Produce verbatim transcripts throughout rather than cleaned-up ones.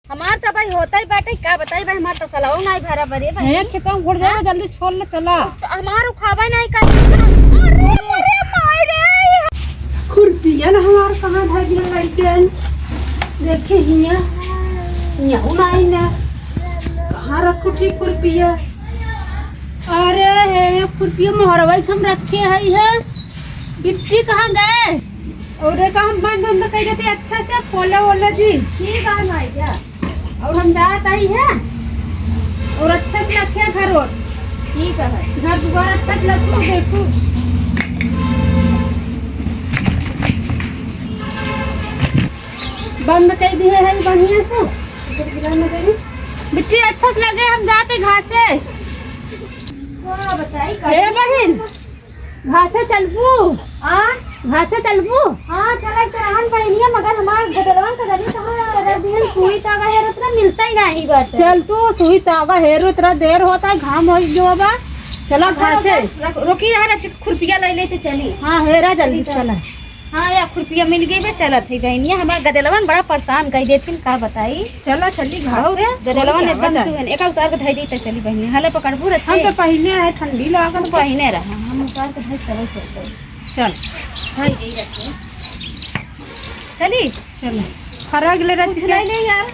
हमार तो भाई होता ही बाटे, का बताई भाई, हमार तो सलाहो नाहीं भरा बरे भाई। हे, खेतवा में घुर जाओ, हाँ? जल्दी छोड़ ले, चला। हमार उखावा नाहीं कर। अरे, अरे, माई रे। खुरपिया ना हमार कहाँ धर दिया लड़कन? देखे हिया, हिया नाहीं ना। कहाँ रखू ठीक खुरपिया? अरे हे, ये खुरपिया मोहरवा के हम रखे हई है। बिट्टी कहाँ गए? और ये का हम बंद उंद कर देते अच्छा से, पोला वोला जी। ठीक है माई जा। और हम जात आई है। और अच्छा से रखे घर और। ठीक है। घर दुआर अच्छा से रखो, देखो। बंद कर दिए है बढ़िया से। बिट्टी अच्छा से लगे, हम जाते घासे। का बताई, ए बहिन, घासे चलबू? आ? घासे चलबू? हाँ, चला तो रहन बहिनिया, मगर हमार गदलवन का गली कहाँ रख दिहन? सुई तागा हेरो उतना मिलता ही नहीं बाटे। चल तू, सुई तागा हेरो, उतना देर होता है, घाम हो गयो बा। चला अच्छा, घासे। रुक, रुक, रुकी यार, अच्छा खुरपिया ले लेते चली। हाँ, हेरा जल्दी चला। चला। हाँ, या खुरपिया मिल गई बे, चलत है बहनिया। हमार गदेलवन बड़ा परेशान कर देथिन, का बताई। चला, चली घर। और गदेलवन एकदम सुहन, एका उतार के धई दी त चली बहनिया। हले पकड़बू रचे। हम तो पहिने रहे, ठंडी लागत हम बा। पहिने रहा, हम उतार के धई चलो, चलते। चल। धई दी रचे। चली। चल। फरक ले रचे। ले यार।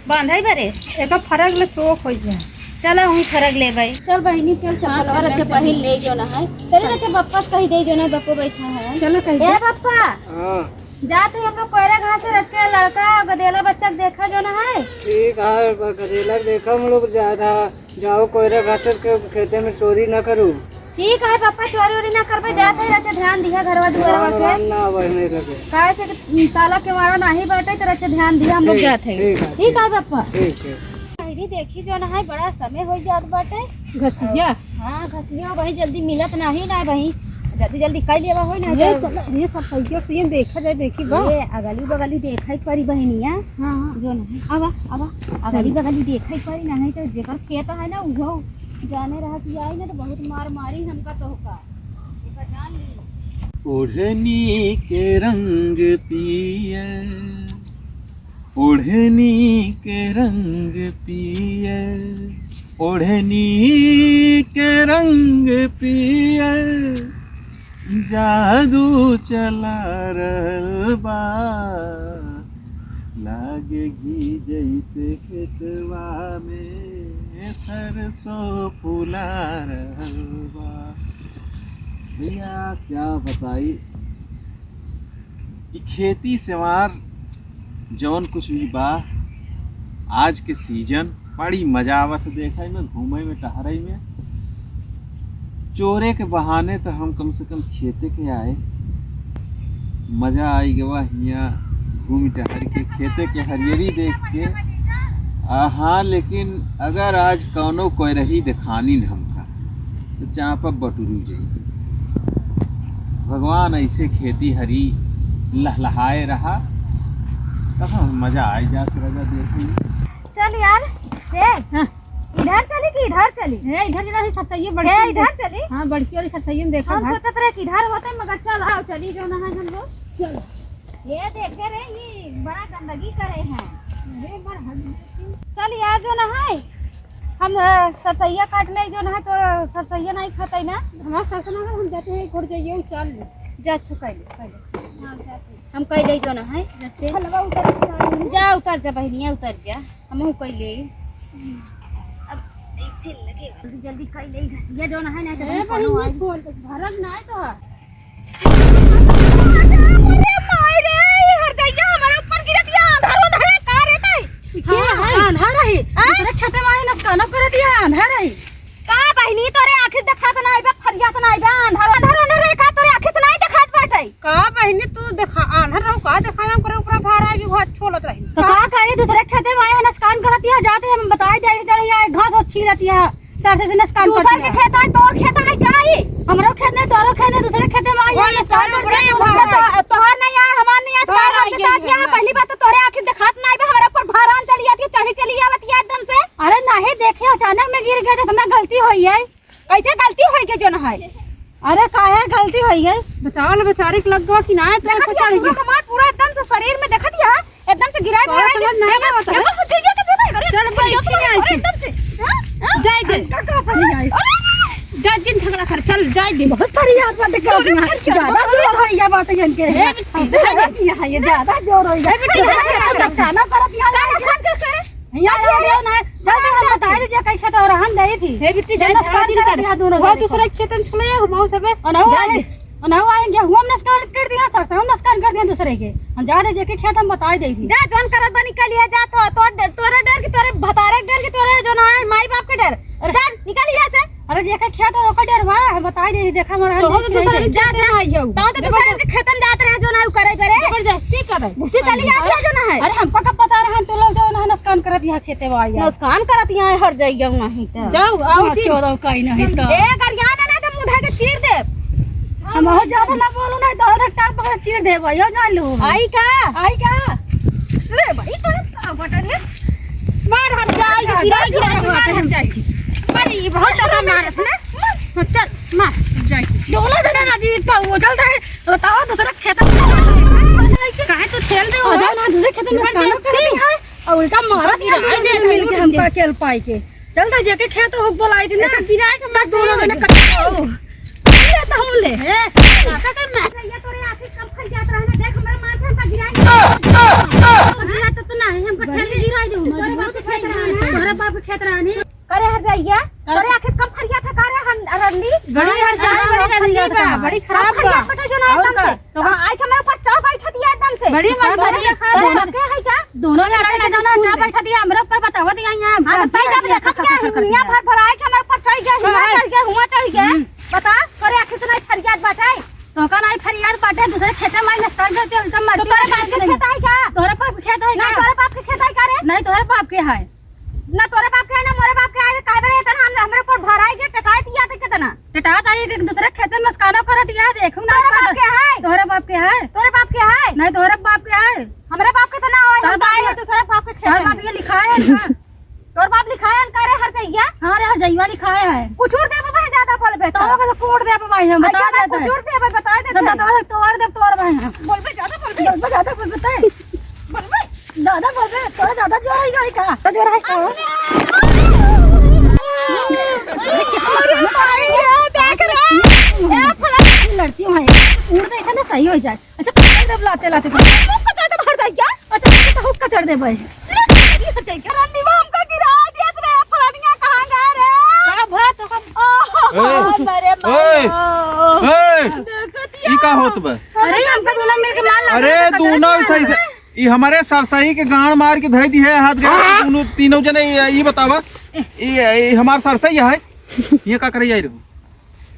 बांधई बरे। एका फरक ले चोक हो जाए। चला, वहीं फरक ले भाई। चल बहिनी, चल, चप्पल हाँ, और चल, अच्छा चल। पहिन ले जो ना है। चले ना, अच्छा, बप्पा से कही दे जो ना, बप्पो बैठा है। चलो, कही ए दे। बप्पा, हाँ। जा तू अपना कोयरा घास से रच के लड़का गदेला बच्चा के देखा जो ना है। ठीक है, ब-, गदेला के देखा हम लोग ज्यादा। जाओ कोयरा घास के खेते में चोरी ना करू। ठीक है पापा, चोरी ओरी ना करबे, जात है, रचे ध्यान दिया घरवा दुआरवा राम, के। राम ना आवे नहीं लगे। काहे से कि ताला केवाड़ा नाही बाटे, तो रचे ध्यान दिया, हम लोग ठीक, जात है। ठीक है, ठीक ठीक। है पापा। ठीक है। अरे देखी जो ना है, बड़ा समय हो जात बाटे। घसिया? हाँ, घसिया वही जल्दी मिलत नाही ना वही, जल्दी जल्दी कर लेवा होई ना ये तो। चल, ये सब सही से ये देखा जाए, देखी बा। ये अगली बगली देखा ही परी बहनिया। हाँ, हाँ। जो ना है, आवा, आवा, अगली चल। बगली देखा ही परी ना है तो जेकर खेत है ना, वो जाने रहा कि आई ना तो बहुत मार मारी हमका तोहका। एका जान ली। ओढ़नी के रंग पियर, ओढ़नी के रंग पियर, ओढ़नी के रंग पियर, जादू चला रहल बा, लागे घी जैसे खेतवा में सरसों फुला रहल बा। भैया, क्या बताई, ई खेती सेवार जौन कुछ भी बा, आज के सीजन बड़ी मजा आवत है देखे में, घूमे में, टहरे में। चोरे के बहाने तो हम कम से कम खेते के आए, मजा आई गवा हियाँ घूम टहर के, खेते के हरियरी देख के। आ, हाँ, लेकिन अगर आज कौनो कोयरही देखानी न हमका, तो चाँपब बटुरू जाई। भगवान ऐसे खेती हरी लहलहाए रहा, तब हम मजा आई जात रहा देखे में। चल यार, ए, हाँ। इधर चली कि इधर चली? ए, इधर चला, ये सरसैया ए, बड़की इधर चली? हाँ, बड़की वाली सरसैया में देखा हम भाई। सोचत रहे कि इधर होते, मगर चल, आओ, चली जो ना है हम लोग। चल। ये देखे रे, ये बड़ा गंदगी करे हैं। अरे, बड़ हद। चल यार, जो ना है, हम, अ, सरसैया काट ले, जो ना है, तो सरसैया नहीं खाते ना। हमारा सरसैया ना, हम जाते हैं, घर जाइए, उचाल ले। जा, अच्छा, कर ले, कर ले। हाँ, जाते हैं। हम कह दे, जो ना है, जब से फलवा उतर जा। जा, उतर जा, बहनिया, उतर जा। हमहू कइले। अब ऐसे लगे, जल्दी जल्दी कइले, घसिया जौन है ना, तो ए, हम कोनो बहिनी, आई। फोन तो भरल ना है तो। अरे माय रे, ई हरदैया हमारे ऊपर गिरत या, अंधार अंधार है, का रे तै? के हाँ, है? हाँ, अंधार है। हाँ? दूसरे खेते में है, नसकानो कर दिया, अंधार है। का बहिनी, तोरे आँखी से देखात नाई बा, फरियात नाई बा, अंधार, अंधार, अंधार रे, का तोरे आँखी से नाई देखात बाटे? का बहिनी, तू देखा, आन्हर रहो, का देखाया, ओकरे ऊपर भार आई, भी बहुत छोलत रही। तो का करी, दूसरे खेते में आए, नसकान करत या, जाते हम बताए जाए, चल, या घास और छीलत या, सरसों से नसकान करत दूसर के या। खेत है, तोर खेत है का ई? हमरो खेत नहीं, तोरो खेत नहीं, दूसरे खेते में आए, वही नसकान तोरे करत ऊपरे या। भार तो, तोहार नहीं आए, हमार नहीं आए, तोहार तोहार नहीं आए। पहली बात तो तोरे आँखी देखात नाई बा, हमरा ऊपर भारान चढ़ी जाती है, चढ़ी चली आवत या एकदम से। अरे नहीं, देखे, अचानक में गिर गए, तो इतना गलती होई है। कैसे गलती होई के जो ना है? अरे काहे गलती होई है? बचाओ ले, बेचारी के लग गवा कि ना, तो देखत कैसे या चढ़ पूरा गई? हमार पूरा एकदम से शरीर में देखत या, एकदम से गिराए तोरा पड़ा है। समझ नहीं देखो, आवत है? देखो, बुद्धि जी के बहुत सारी याद बात है, ज्यादा जोर हो गया बात है इनके। ये बिट्टी। हमसे ज्यादा किया है, ये ज्यादा जोर हो गया। ये बिट्टी। खाना परत यहाँ। यहाँ ये ना, जल्दी हम बताए दीजिए, कई खेत और हम गई थी। हे बिट्टी, जब जा, नस्कान जा, कर जा। दिया दोनों वो जने को। दूसरे खेत में चले, हम सबे। और ना वो आए, और ना वो आए, गेहूं हम नस्कान कर दिया, सरसों हम नस्कान कर दिया दूसरे के। हम जा रहे जेके खेत हम बताए दे थी। जा, जोन करत बा निकल लिया जा, तो, तो, तोरे डर की, तोरे भतारे के डर की, तोरे जो ना है, माई बाप के डर। अरे। जा, निकल लिया से। अरे जेके खेत है, ओकर डर बा, हम बताए दे थी, देखा हमारा तो हाल हो तो देख दूसरे नहीं। जा, जा। आई हो। तो, तो दूसरे के खेत में जात रहे, जो ना करे, करे। जबरदस्ती करे। गुस्से चली जाती है, जो ना है। अरे हमको कब पता रहा, तू लोग जो ना है, नस्कान करत यहाँ खेते में आई है। नस्कान करत यहाँ हर जाइए नहीं तो। जाओ, आओ हाँ, जी। चोदो कहीं नहीं तो। ए, गरिया ना, ना तो मुधा के चीर दे। हम बहुत ज्यादा ना बोलो, नहीं तो और टांग पकड़ चीर दे भाई, यो जान लो। आई का? आई का? ले भाई, तोरा का बटन है? मार हट जाए, गिरा, गिरा, मार हट जाए। पर ये बहुत ज्यादा मारत ना। हाँ, चल, मार। जाए। दोनों जना ना जी, पाऊ, चलता है। बताओ, दूसरा खेत में। काहे तो खेल दे हो? आ जाओ ना, दूसरे खेत में जबरदस्ती। काम करती है। और उल्टा मारत है, गिरा दोनों दे, जना मिल के गिरा हमका दे। अकेल पाई के। चल तो जेके खेत हो बोलाई थी ना। ऐसे गिराए के मार दोनों दोनों जने के। कट-, ओ। ले तो हम ले। ए, काका के मार। ये तोरे आँखी कम फट जात रहा ना, देख हमरे मार के हमका गिराए। गिरा तो, तो नहीं, हमका खेत गिराए दे, तोरे बाप के खेत रहा ना। तोरे बाप के खेत रहा ना। करे हर जाइया, करे। तोरे आँखी कम फट जात है, करे हम रंडी। बड़ी हर जाइया, हाँ, बड़ी बड़ी हर जाइया, बड़ी खराब कम फट जात बा। बटे जो ना और एकदम का? से। तो हाँ, आई के हमरे ऊपर चढ़ बैठत ही एकदम से। बड़ी मार, बड़ी बड़ी खा तोरे दे। बाप के है का? दोनों लड़का के जौन अच्छा बैठत ही, हमरे ऊपर बतावत ही यहाँ। हाँ, तो तै जब देखत क्या है, हिया भर भर आए के हमरे ऊपर चढ़ गया, हिया चढ़ गया, हुआ चढ़ गया। हम्म। बता, तोरे आँखी से नहीं फरियाद बाटे? तो का नहीं फरियाद बाटे, दूसरे खेते में नस्कान करते, उल्टा मार तो तोरे बाप के खेत है का? तोरे बाप के खेत है ना, का? तोरे बाप के खेत है का रे? नहीं, तोरे बाप के है। ना तोरे बाप के है, ना मोरे बाप के है, काहे बरे इतना हम, हमरे ऊपर भराई के टटाई दिया थे कितना? टटात आई के दूसरे खेते में मस्कानो करत या देखू ना तोरे बाप के है? तोरे बाप के है? तोरे बाप के है? नहीं, तोरे बाप के है। हमरे बाप के तो ना होय, तोरे हम बाप पाए के, हैं दूसरे बाप के खेते तोरे बाप में। ये लिखा है ना? तोर बाप लिखा है करे हर जइया? हाँ रे, हर जइया लिखा है। कुछ और दे बाबा, ज्यादा बोलबे तो। तो का कुछ और दे बाबा, हम बता अच्छा, देते हैं। कुछ और दे बाबा, बता देते तो हैं। तो तोर, तोर भाई हम। बोलबे ज्यादा बोलबे। बोलबे ज्यादा बोलबे तो। बोलबे। ज्यादा बोल रहे, थोड़ा ज्यादा जोर आई गई का? तो जोर है का? अरे भाई रे, देख रे। ए, फला लड़की है। उड़ दे, ऐसा ना सही हो जाए। अच्छा, कचर दे, लाते, लाते। मुंह कचर दे, बाहर जाए क्या? अच्छा, तो हुक्का चढ़ दे भाई। ले, ये कचर क्या? रंडी में हमका गिरा दिया रे, फलानिया कहाँ गए रे? का बात हम ओहो, ए, मरे ए, मारो। ए, देखतिया। ई का होत बा? अरे, हमका दोनों मिलके मार लगा अरे, के कचर दोनों दिया। सही से। ई हमरे सरसई के गांड मार के धई दी है, हाथ गए दोनों, तीनों जने। ई, ई बतावा, ई, ई हमार सरसई है, ये का करे आई रहो?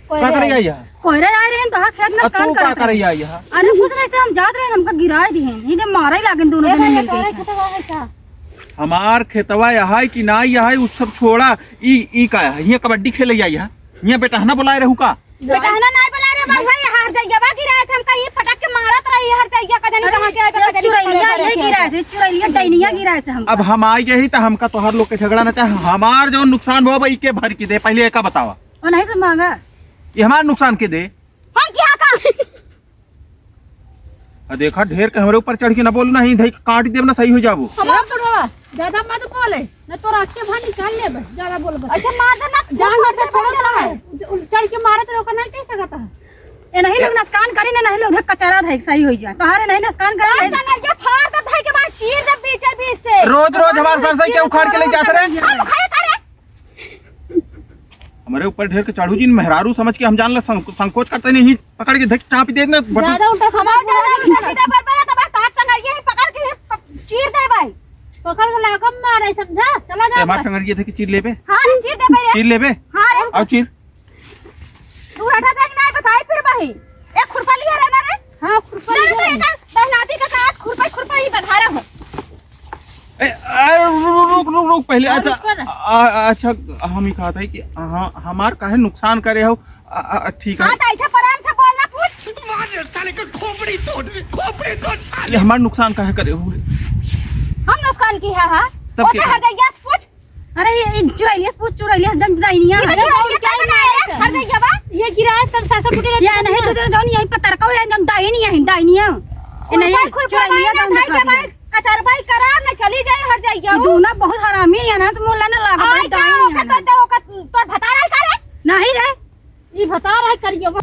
कोई का करे रे। आई है? कोई रे आए रहे, तो हाँ, खेत में आ, काम तू का करत करे रहे। आई है? अरे, कुछ नहीं, से हम जात रहे, हमका गिराए दिए हैं, ये मारे लागे दोनों ए जने भैया, मिलके। तोहरे खेतवा है का? हमार खेतवा यहाँ है कि ना यहाँ है, उ सब छोड़ा। ई, ई का है? ये कबड्डी खेले आई है? ये बेटहना बुलाए रहू का? बेटहना नाई बोला रे, बस भाई, हर जइया बा गिराए थे, हम कहीं पटक के मारत रही, हर जइया का जानी अरे, कहाँ के आए, का जानी चुरैलिया कहाँ के ये आए। गिराए थे, चुरैलिया डैनिया गिराए थे हम। अब हम आ गए ही तो हमका तोहर लोग के झगड़ा ना चाहे। हमार जो नुकसान हुआ बा, ई के भर के दे, पहले एका बतावा। ओ नहीं से मांगा। ये हमार नुकसान के दे। हम क्या का? आ देखा, ढेर के हमरे ऊपर चढ़ के ना बोलू, ना ही धई के काट देब, ना सही हो जाबो। हमार बुढ़वा, ज्यादा मत बोले, ना तोर आँखें बाहर निकाल लेबे, ज्यादा बोलबे। अच्छा, मार दे ना, जान मार दे, छोड़ो ना। चढ़ के मारत रहे, ओकर नहीं कह सकत है। ए नहीं लोग नुकसान करी ना, नहीं लोग कचरा धई के सही हो जाए। तोहरे नहीं नुकसान करे, नहीं। टंगरिया फाड़ दे, धई के बाहर चीर दे बीचे बीच से। रोज रोज हमार सरसई के उखाड़ के ले जात रहे। हम खाए करे। हमरे ऊपर ढेर के चढ़ू जिन, मेहरारू समझ के हम जान ला संक-, संकोच करते नहीं, पकड़ के धक चाप दे ना बटन। ज्यादा उल्टा सीधा बोल रहा है। सीधा बोल रहा है, तो बस तार टंगरिया ही पकड़ के ही प-, चीर दे भाई। पकड़ के लाकम मारे, समझा? चला जा ए, हमार भाई। टंगरिया धक चीर लेबे। हाँ रे, चीर दे भाई रे। चीर लेबे। हाँ रे। आओ चीर। तू हटा देख, नहीं बताई फिर भाई। एक खुरपा लिया रहना रे। हाँ, खुरपा ले लिया तो रहना। एक दहनादी का साथ खुरपा, खुरपा ही बघारा हूँ। ए, अरे, रु-, रु-, रुक, रुक, रुक, पहले, हाँ, अच्छा, रुक ना। आ, आ, अच्छा, हम ही कहत है कि हाँ, हमार काहे नुकसान करे हो? आ, आ, ठीक है। हाँ, तो ऐसे प्रेम से बोलना, पूछ। मार साले के खोपड़ी तोड़, खोपड़ी तोड़ साले। ये हमार नुकसान काहे करे हो? हम नुकसान की है, हाँ? तब ओसे के हर जाइए, पूछ। अरे, ये, ये चुरैलिया से पूछ, चुरैलिया से एकदम डाइनिया ये है। तो चुरैलिया क्या बनाया है? हर जाइए बा। ये गिरा है, तब सासर फुटे ये रहते नहीं हैं। तो जरा जाओ, यहीं पर तरका हो, एकदम डाइनिया है, डाइनिया। ये नहीं, खुरपा, खुरपा चुरैलिया मारना एकदम भाई दिखा के दिया। भाई। कचरवाई करा, मैं चली जाए, हर जाइए। ये दूना बहुत हरामी है ना, तो मोला ना लागा, आ, बड़ी का डाइन है ओका ना। तो, तो ओका तोर भतारा है का रे? नहीं रे। ई भतार है करियवा।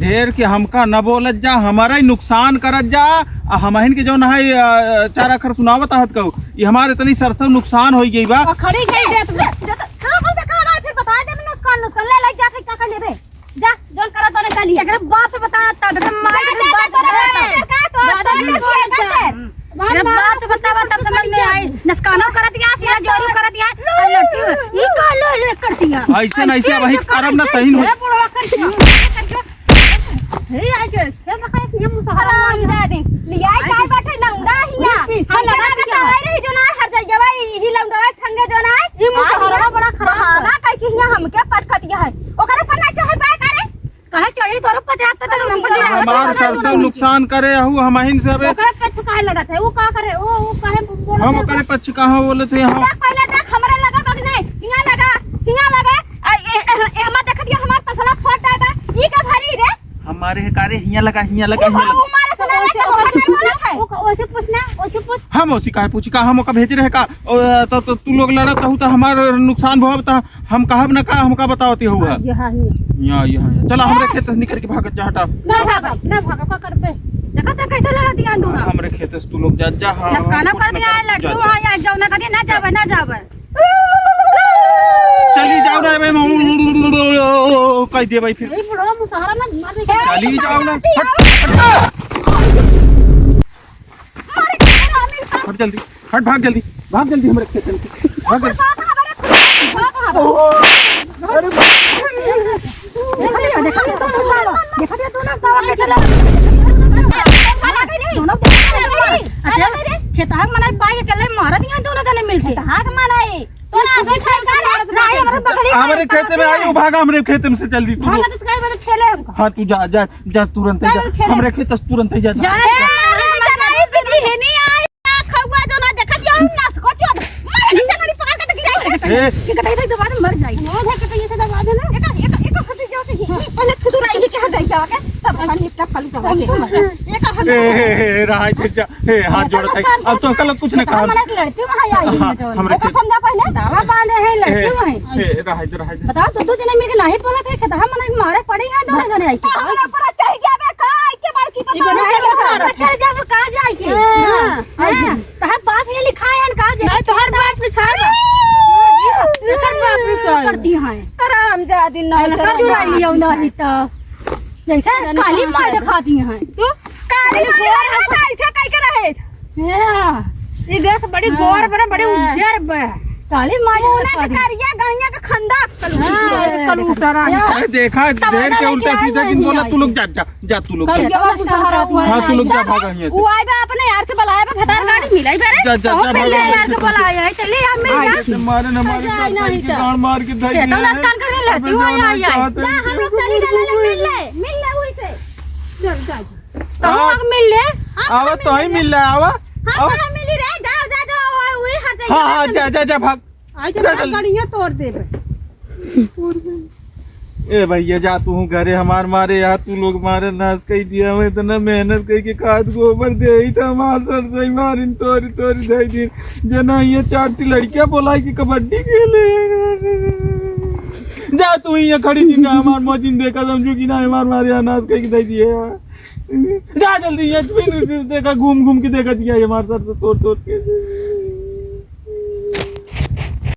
ढेर के हमका न बोलत जा, हमारा ही नुकसान करत जा। आ हमहिन के जौन है, अ, चार अखर सुनावत आहत कहू, ई हमार इतनी सरसों नुकसान होइ गई बा। आ खड़ी गई देत में। देत, का बोलबे, का बात है? बता दे, नुकसान, नुकसान। ले, ले, जाके का कर लेबे? जा, जौन करत बाने कर लिया। एकरे बाप से बता, तब एकरे माई जा, के जा, बाप से जा, बता। जा, जा, तो, दादा तो, नहीं तो, बोल तो, जा। तो। एकरे बाप से बता, बता, समझ में आई। नसकानो करत या, सिरा जोरू करत या, आ लट्टू, ई का लो, ले करत या। ऐसे नहीं, ऐसे वही करब ना, सही नहीं। अरे बुढ़वा करत या। हे, आई के, खेल रखा है, ये मुसहरा हराम जादे। लियाई काय बैठे लौंडा हिया। पीछे हम लगा लगा दिया। तो आई रही जो ना हर जाइए भाई, यही लौंडा संगे जो ना है। ये मुसहरा हाँ, बड़ा खराब है। बहाना कह के हिया हमके पटकतिया है। ओकरे पर ना चढ़े पाए करे। काहे चढ़ी तोरो पचास तक हमको ले आवे हमार तो सरसों नुकसान करे हऊ हमहिन सबे। ओकरे पक्ष काहे लड़त है? वो का करे? वो, वो काहे बोलत हम है? ओकरे पक्ष कहाँ बोलत है हम? देख पहले देख, हमरे लगा बग नहीं, हियाँ लगा, हियाँ लगा। आ, ए, ए, ए, हमार देख दिया, हमार तसला फट जाए बा। ई का भरी रे? हमारे है का रे? हियाँ लगा, हियाँ लगा, वो, हियाँ लगा। वो हमारे से लगा, तो ओसे नहीं बोलत है। वो, ओसे पूछ ना, ओसे पूछ। हम ओसी काहे पूछी का? हम ओका भेज रहे का? ओ, तो, तो तू लोग लड़त हऊ तो हमार नुकसान भव तो हम कहब ना का, हमका बतावती हऊ है। हाँ, ये हाँ, ये। यहाँ, यहाँ, यहाँ। चला, हमरे हाँ। खेत से निकल के भागत जा, हटा। ना भागा, ना भागा, पकड़ पे। देखा था कैसे लड़ा दिया अंदूरा? हमरे खेत से तू लोग जा, जा, हाँ, नसकाना कुछ कर ना दिया, कर, लड्डू जा, जा। वहाँ यहाँ जाओ ना करिए, ना जावे, ना जावे। चली जाओ ना, भाई, हम कह दे भाई फिर। यही बुढ़वा मुसहरा ना मार दे। चली जाओ ना। हट, हट। मारे के मेरा अमीर साहब। हट जल्दी, हट, भाग जल्दी, भाग जल्दी हमरे खेत से। भाग जल्दी। बाप हमारे खुद बाप हमारे। अरे बाप रे। देखा दिया, देखा दिया दोनों बाबा, देखा दिया दोनों बाबा कैसे लड़-, दोनों बाबा। अच्छा, खेतहा के मनई पाई के अकेले मारत यहाँ दोनों जने मिलके। खेतहा के मनई, तोरा अभी ठेका ना, नहीं, हमारे बकरी हमरे खेते में आई, वो भागा हमरे खेते में से जल्दी तू। भागा तो काहे मतलब ठेले हमको। हाँ, तू जा, जा, जा तुरंत जा, जा। जा, जा। हमरे खेत से तुरंत जा, जा। जा, ए, अरे, जनाई बिजली है नहीं आई। खौआ जो ना देखत यो, नस को चोद। मारे के टंगड़ी पकड़ के गिराई। ए। के कटाई दबा दे, मर जाई। वो है कटाई से दबा दे ना। एक, एक, एक फटी जो से ही। पहले खुद उड़ाई ही के हट जाई क्या के? तब हम निपटा खालू दबा के। एक हम ए, ए, ए, रहा है, जा, ए, हाथ जोड़त है। अब तो कल कुछ ना कहा। मना के लड़ती वहाँ आई हाँ, है जो। हमरे ओका खेत समझा पहले। दावा बांधे हैं, लड़ती ए, वहाँ। ए, रहा है, रहा है। बताओ, दो, दो जने मिलके नहीं बोला थे, खेतहा मनई मारे पड़ी है, दोनों जने आई के। हमरा ऊपर चढ़ जाबे का, आई के बड़की पता नहीं चढ़ जाबे, कहाँ जाए के? हाँ। हाँ। तोहार बाप ये लिखा है, का जे नहीं, तोहार बाप लिखा है। तोहार बाप लिखा है। करती हैं। हरामजादी नहीं, अनका चुरा लिया नहीं तो। जैसे काली माई दिखाती हैं। तू काली माई है तो ऐसे कह के रहे। हाँ। ये देख, बड़ी हाँ। गोर बा, बड़ी हाँ। उज्जर बा। काली माई मुँह ना दिखाती। करिया गणिया के खंदा। हाँ, कलूटरा। अरे देखा, ढेर के उल्टा सीधा जिन बोला, तू लोग जा, जा। जा तू लोग, जा। हाँ, तू लोग जा, भागा यहाँ से। वो आए बा अपने यार के बुलाए बा, भतार गाड़ी मिलाई बा रे। जा, जा, जा, भागा यहाँ से। यार के बुलाए है, चलिए आप मिल जा। मारे न मारे, गाड़ मार के धर दिया है। लड़ती हूँ, आई, आई, आई। जा, हम लोग चली गए, मिल ले, मिल ले वही से। चल, जा, जा। तो हम लोग मिल ले। आवा, तो ही मिल ले, आवा। हाँ, मिली रे, जा, जा, जा, वही हट जाइए। हाँ, हाँ, जा, जा, जा, भाग। आज जा, जा, जल्दी। गाड़ियाँ तोड़ देबे। ए भैया, जा तू घरे, हमार मारे यहाँ तू लोग मारे नाश कई दिया। हम इतना मेहनत कई के खाद गोबर दे ही था, हमार सर से मारिन तोरी तोरी दे दी। जना ये चार टी लड़कियाँ बोलाई कि कबड्डी खेले। जा तू यहाँ खड़ी थी ना, हमार मौजिन देखा, समझू कि ना, हमार मारे यहाँ नाश कई के दे दिए। जा जल्दी, ये फिर देखा, घूम घूम के देखा दिया, ये हमार सर से तोड़ तोड़ के।